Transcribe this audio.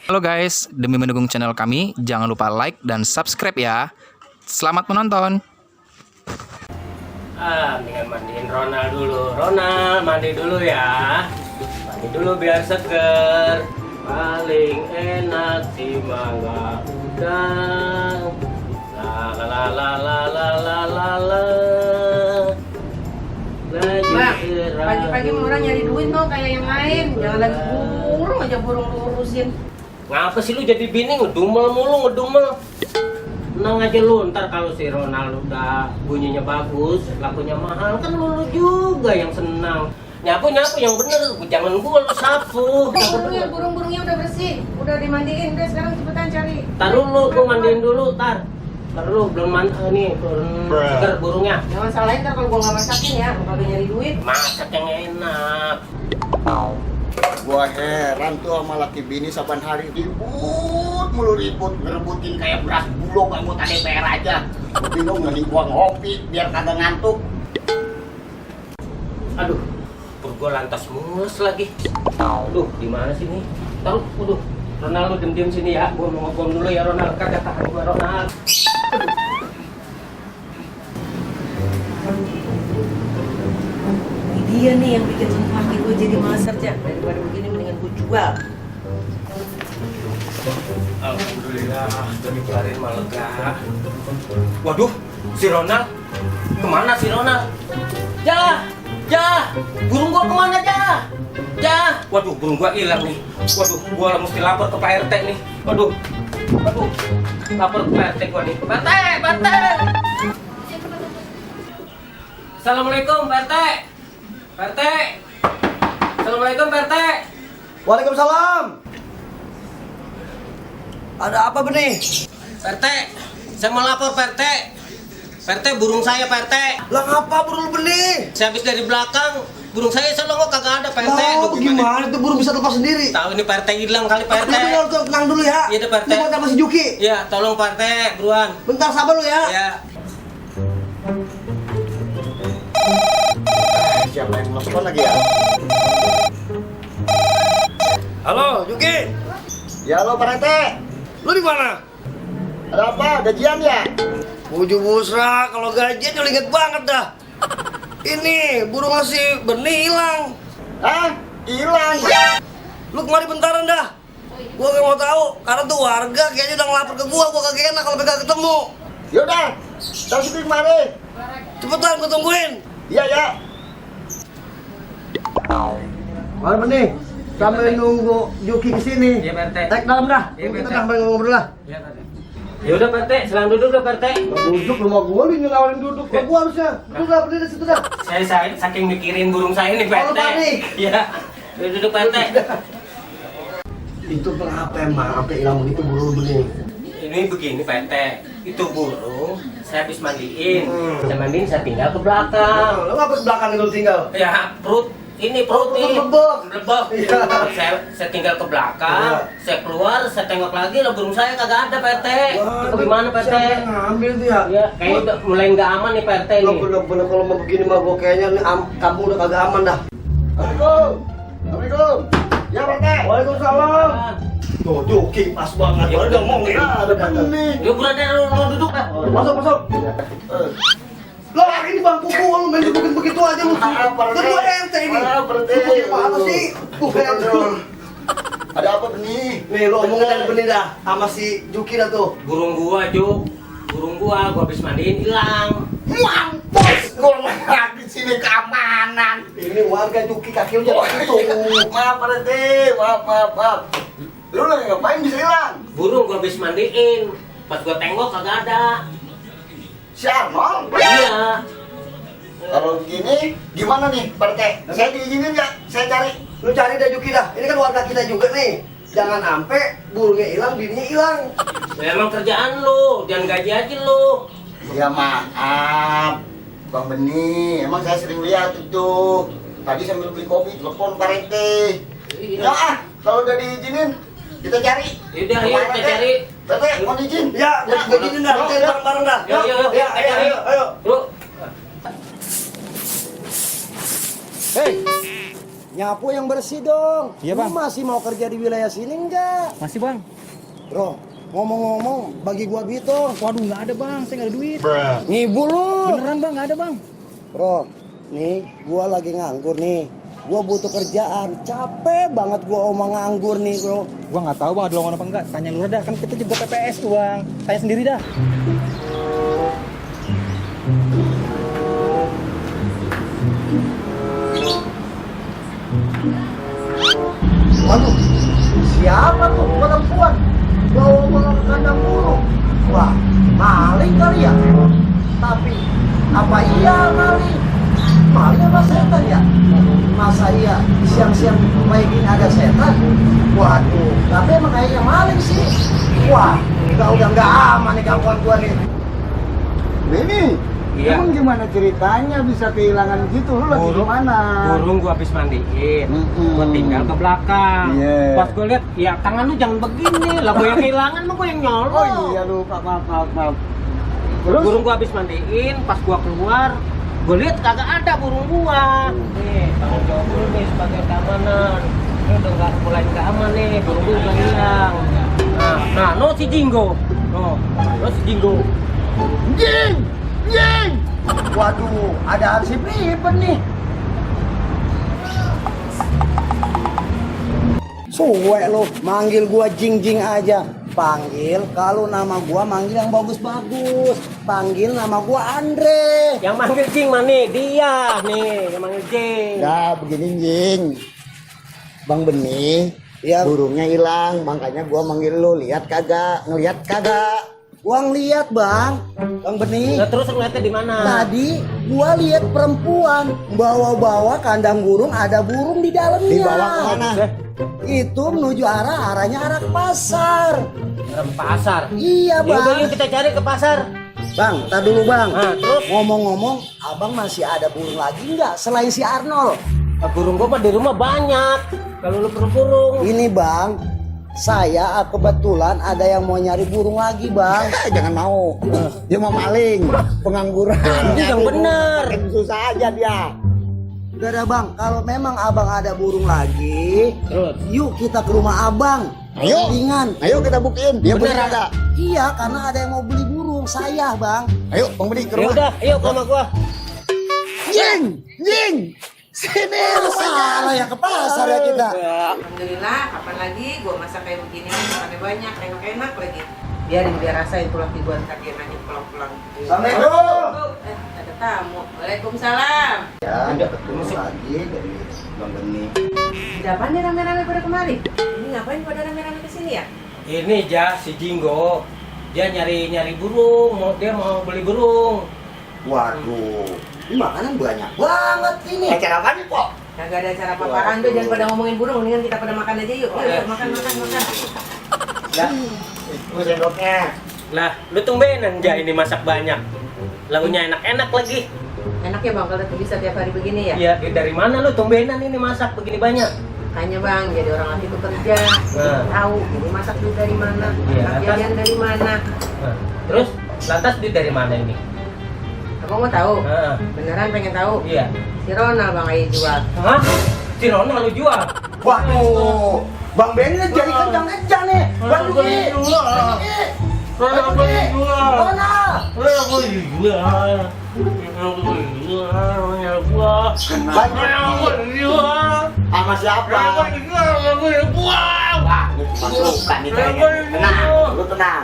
Halo guys, demi mendukung channel kami, jangan lupa like dan subscribe ya. Selamat menonton. Mendingan mandiin Ronald dulu. Ronald, mandi dulu ya. Mandi dulu biar seger. Paling enak si mangga udang. La la la la la la la la la. Mbak, pagi-pagi orang nyari duit no kayak yang lain. Jangan lagi burung aja burung lu urusin. Ngapa sih lu jadi bini ngedumel mulu ngedumel? Tenang aja lu, ntar kalau si Ronald udah bunyinya bagus, lakunya mahal, kan lu juga yang senang. Nyapu yang bener, jangan gua lu sapu. Burung-burungnya udah bersih, udah dimandiin, udah sekarang cepetan cari. Taruh lu mandiin dulu, tar. Taruh belum nih, belum seger burungnya. Jangan salahin ntar kalau gua nggak masakin ya, gua kagak nyari duit. Masak yang enak. Gua heran tuh sama laki bini saban hari ribut mulu ribut ngerebutin kayak beras bulog anggota DPR aja. Gua bingung nih gua ngopi biar kagak ngantuk. Aduh, perut gua lantas mulus lagi. Aduh, di mana sih nih? Taruh, aduh. Ronald lu diem sini ya. Gua mau ngobrol dulu ya Ronald. Kagak tahan gua Ronald. Ini dia nih yang bikin kaki gua jadi malas kerja. Daripada begini mendingan gua jual. Alhamdulillah, udah dikeluarin mah lega. Waduh, si Ronald. Kemana si Ronald? Burung gua kemana waduh, burung gua hilang nih. Waduh, gua mesti lapor ke Pak RT nih. Waduh, lapor ke Pak RT gua nih. Pak RT. Assalamualaikum Pak RT. Pak RT. Assalamualaikum Pak RT. Waalaikumsalam. Ada apa benih? Pak RT, saya mau lapor Pak RT. Pak RT, burung saya Pak RT. Lah ngapa burung benih? Saya habis dari belakang, burung saya selongok kagak ada Pak RT. Oh, gimana tuh burung bisa lepas sendiri? Tahu ini Pak RT hilang kali Pak RT. Tenang dulu ya. Iya, Pak RT. Ini buat sama si Juki. Ya, tolong Pak RT, buruan. Bentar sabar lu ya. Ya. Siapa yang nelfon lagi ya? Halo, Juki. Ya lo Pak RT, Lu di mana? ada apa? Gajian ya? Puju busra, kalau gajian lu inget banget dah. Ini burung masih benih hilang. Hah? Hilang? Lu kemari bentaran dah. Gua gak mau tahu, karena tuh warga kayaknya udah ngelapor ke gua kagak enak kalau kagak ketemu. Yaudah, taruh situ kemari. Cepetan, gua tungguin. Iya ya. Mari benih. Sambil nunggu Juki kesini. Iya Pak RT. Naik dalam dah. Iya, Kita Pak RT. sampai ngobrol lah. Ya, Pak RT. Ya udah Pak RT, silakan duduk dah Pak RT. Duduk rumah gua lu nyelawarin duduk rumah gua harusnya. Duduk lah, berdiri situ dah. Saya saking mikirin burung saya nih Pak Oh, lu RT. panik? Iya. Duduk Pak RT. Itu kenapa emang sampai hilang begitu burung benih? Ini begini Pak RT. Itu burung saya habis mandiin. Saya mandiin, saya tinggal ke belakang. Lu ngapa ke belakang itu tinggal? Ya, perut nih. Lebek. Iya. Saya tinggal ke belakang, saya keluar, saya tengok lagi, lah burung saya kagak ada Pak RT. Itu gimana Pak RT? Siapa yang ngambil tuh ya? Ya, kayaknya udah mulai nggak aman nih Pak RT Lu nih. bener-bener kalau mau begini mah gua kayaknya nih kampung udah kagak aman dah. Assalamualaikum. Assalamualaikum. Ya Pak RT. Waalaikumsalam. Tuh, Juki pas banget. Ya, Baru udah ngomongin. Ada benih. Yuk berada lu duduk dah. Masuk. Lah ini bangku gua lu main dudukin begitu aja lu. Maaf, Pak RT. Kan gua RT ini. Maaf, Pak RT. Lu pakai apa sih? Tuh kayak Ada apa benih? Nih lu omongin tadi benih dah sama si Juki dah tuh. Burung gua habis mandiin hilang. Mampus, gua lagi di sini keamanan. Ini warga Juki kaki lu jadi gitu. Maaf Pak RT, maaf. Lu lagi ngapain bisa hilang? Burung gua habis mandiin. Pas gua tengok kagak ada. Si Arnold? Iya. Kalau begini, gimana nih Pak RT? Saya diizinin nggak? Saya cari. Lu cari dah Juki dah. Ini kan warga kita juga nih. Jangan sampai burungnya hilang, bininya hilang. Ya, emang kerjaan lu, jangan gaji aja lu. Ya maaf, Bang Beni. Emang saya sering lihat itu. Tadi sambil beli kopi, telepon Pak RT. Ya kalau udah diizinin, kita cari. Yaudah, ayo kita cari. Pak RT, mau izin? Ya, gua juga gini dah. Kita bareng-bareng dah. Yuk, Ya, kita cari. ayo. Yuk. Hei, nyapu yang bersih dong. Iya, Bang. Lu masih mau kerja di wilayah sini enggak? Masih bang. Bro, ngomong-ngomong, bagi gua duit dong. Waduh nggak ada bang, saya nggak ada duit. Ngibul lu. Beneran bang nggak ada bang. Bro, nih gua lagi nganggur nih. Gua butuh kerjaan, capek banget gua omong nganggur nih bro. Gua nggak tahu bang ada lowongan apa enggak. Tanya lu dah, kan kita juga PPS tuh bang. Tanya sendiri dah. Waduh, siapa tuh perempuan? Bawa ke kandang burung. Wah, maling kali ya? Tapi, apa iya maling? Maling apa setan ya? Masa iya siang-siang kayak gini ada setan? Waduh, tapi emang kayaknya maling sih. Wah, udah nggak aman nih gangguan gua nih. Bini, Iya. emang gimana ceritanya bisa kehilangan gitu? Lu lagi di mana? Burung gua habis mandiin. Mm-mm. Gua tinggal ke belakang. Iya. Pas gua lihat, ya tangan lu jangan begini. Lah gua yang kehilangan mah gua yang nyolong. Oh iya lupa, maaf. Terus? Burung gua habis mandiin, pas gua keluar, gua lihat kagak ada burung gua. Nih, tanggung jawab dulu nih sebagai keamanan. Ini udah nggak mulai nggak aman nih, burung gua udah hilang. Nah, no si Jinggo. No si Jinggo. Jing! Waduh, ada arsip ribet nih. Suwe lo, manggil gua jing-jing aja. Panggil, kalau nama gua manggil yang bagus-bagus. Panggil nama gua Andre. Yang manggil Jing mana nih? Dia nih, yang manggil Jing. Ya begini Jing, Bang Benih, Ya, burungnya hilang, makanya gua manggil lu. Lihat kagak? Ngelihat kagak? gua ngeliat bang, Bang Benih. Nah, terus ngeliatnya di mana? Tadi gua lihat perempuan bawa-bawa kandang burung, ada burung di dalamnya. Dibawa kemana? Itu menuju arahnya arah ke pasar. Ke pasar. Iya Ya udah bang. yuk kita cari ke pasar. Bang, tar dulu bang. Nah, terus? Ngomong-ngomong, abang masih ada burung lagi nggak selain si Arnold? Burung gua mah di rumah banyak. Kalau lu perlu burung. Ini bang, saya kebetulan ada yang mau nyari burung lagi bang. Jangan mau. Dia mau maling, pengangguran. Itu yang bener. Makin susah aja dia. Udah dah bang, kalau memang abang ada burung lagi, Terus? yuk kita ke rumah abang. Ayo. Mendingan. Ayo kita buktiin. Dia Bener, bener ada. Iya, karena ada yang mau beli burung, saya bang. Ayo, Bang Benih ke Ya rumah. udah, ayo ke rumah gua. Jing! Sini lu Salah ya ke pasar ya kita. Alhamdulillah, kapan lagi gua masak kayak begini, makannya banyak, enak-enak lagi. Biarin biar rasain tulang tibuan kaki aja pulang-pulang. Assalamualaikum. Ada tamu. Waalaikumsalam. Ya, dapat burung lagi dari Bang Benih. Ada apaan nih rame-rame pada kemari? Ini ngapain pada rame-rame kesini ya? Ini Ja, si Jinggo. Dia nyari burung, dia mau beli burung. Waduh, ini makanan banyak banget ini. Acara apa nih, Pok? Kagak ada acara apa-apaan tuh, jangan pada ngomongin burung, mendingan kita pada makan aja yuk. Yuk, makan. Lah, Itu sendoknya. lah, lu tumbenan Ja ini masak banyak. Lauknya enak-enak lagi. Enak ya bang, kalau bisa tiap hari begini ya? Iya, dari mana lu tumbenan ini masak begini banyak? Hanya bang, jadi orang laki itu kerja, Nah. tahu ini masak duit dari mana, Iya, masak jajan dari mana. Nah, terus lantas duit dari mana ini? Abang mau tahu? Nah, Beneran pengen tahu? iya. Si Ronald bang Ayi jual. Hah? Si Ronald lu jual? Waduh, Bang Benny jadi kencang-kencang nih. Bang Benny. Ronald. Sama siapa? Wah, masukkan nih kayaknya. Tenang, lu tenang.